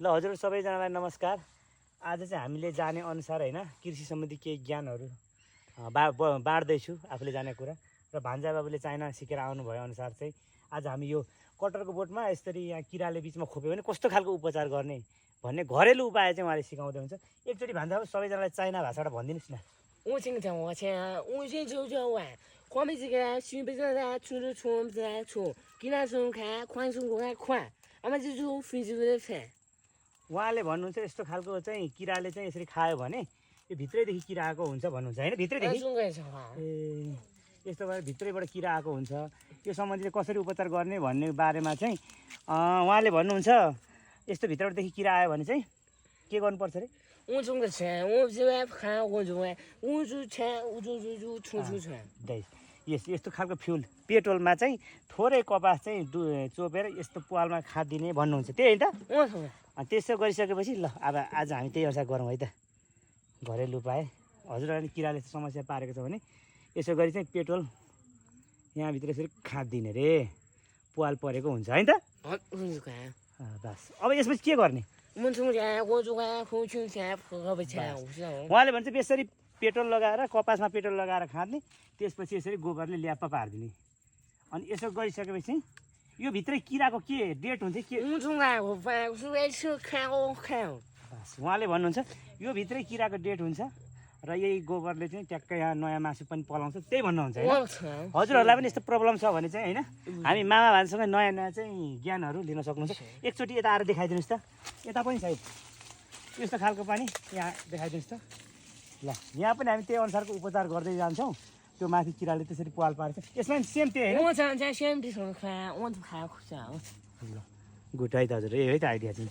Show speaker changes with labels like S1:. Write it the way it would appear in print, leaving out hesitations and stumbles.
S1: ल हजुर सबैजनालाई नमस्कार। आज चाहिँ हामीले जाने अनुसार हैन कृषि सम्बन्धी केही ज्ञानहरू बाँड्दैछु आफूले जाने कुरा र भान्जा बाबुले चाइना सिकेर आउनुभयो अनुसार चाहिँ आज हामी यो कटरको बोटमा यसरी यहाँ किराले बिचमा खोप्यो भने कस्तो खालको उपचार गर्ने भन्ने घरेलु उपाय चाहिँ उहाँले सिकाउँदै हुन्छ। एकचोटि भान्जा बाबु सबैजनालाई चाइना भाषाबाट भनिदिनुहोस् न।
S2: 我今天我前我先就玩，我们这个新北镇的出的出在出，给他松开，宽松过来宽，俺们这就飞机的飞。
S1: उहाँले भन्नुहुन्छ यस्तो खालको चाहिँ किराले चाहिँ यसरी खायो भने यो भित्रैदेखि किरा आएको हुन्छ भन्नुहुन्छ हैन भित्रैदेखि ए यस्तो भएर भित्रैबाट किरा आएको हुन्छ यो सम्बन्धी कसरी उपचार गर्ने भन्ने बारेमा चाहिँ उहाँले भन्नुहुन्छ यस्तो भित्रबाटदेखि किरा आयो भने चाहिँ के गर्नुपर्छ रे
S2: 我种个菜，我这边看我就玩，我就菜，我就出菜。
S1: यस्तो खालको फ्युल पेट्रोलमा चाहिँ थोरै कपास चाहिँ चोपेर यस्तो पालमा खादिने भन्नुहुन्छ त्यही होइन त
S2: 我操！
S1: त्यसो गरिसकेपछि ल अब आज हामी त्यही अनुसार गरौँ है त घरेलु उपाय हजुरहरूले किराले समस्या पारेको छ भने यसो गरी चाहिँ पेट्रोल यहाँभित्र यसरी खादिने रे पाल परेको हुन्छ है त
S2: 我就干。
S1: बस अब यसपछि के गर्ने
S2: 我从前我就玩红球菜，喝不菜，我想。
S1: उहाँले भन्छ यसरी पेट्रोल लगाएर कपासमा पेट्रोल लगाएर खाँद्ने त्यसपछि यसरी गोबरले ल्याप्पा पारिदिने अनि यसो गरिसकेपछि यो भित्रै किराको के डेट हुन्छ के
S2: 我从来我玩，我说爱吃看我看。
S1: बस उहाँले भन्नुहुन्छ यो भित्रै किराको डेट हुन्छ र यही गोबरले चाहिँ ट्याक्कै यहाँ नयाँ मासु पनि पलाउँछ त्यही भन्नुहुन्छ हैन
S2: 我操！
S1: हजुरहरूलाई पनि यस्तो प्रब्लम छ भने चाहिँ हैन हामी मामा भान्सँग नयाँ नयाँ चाहिँ ज्ञानहरू लिन सक्नुहुन्छ एकचोटि यता आएर देखाइदिनुहोस् त यता पनि सायद यस्तो खालको पनि यहाँ देखाइदिनुहोस् त ल यहाँ पनि हामी त्यही अनुसारको उपचार गर्दै जान्छौँ त्यो माथि किराले त्यसरी पाल पारेछ यसमा पनि सेम त्यही हैन
S2: 我常在先别说看，我就看不上。
S1: ल गुड है त हजुर यही है त आइडिया चाहिँ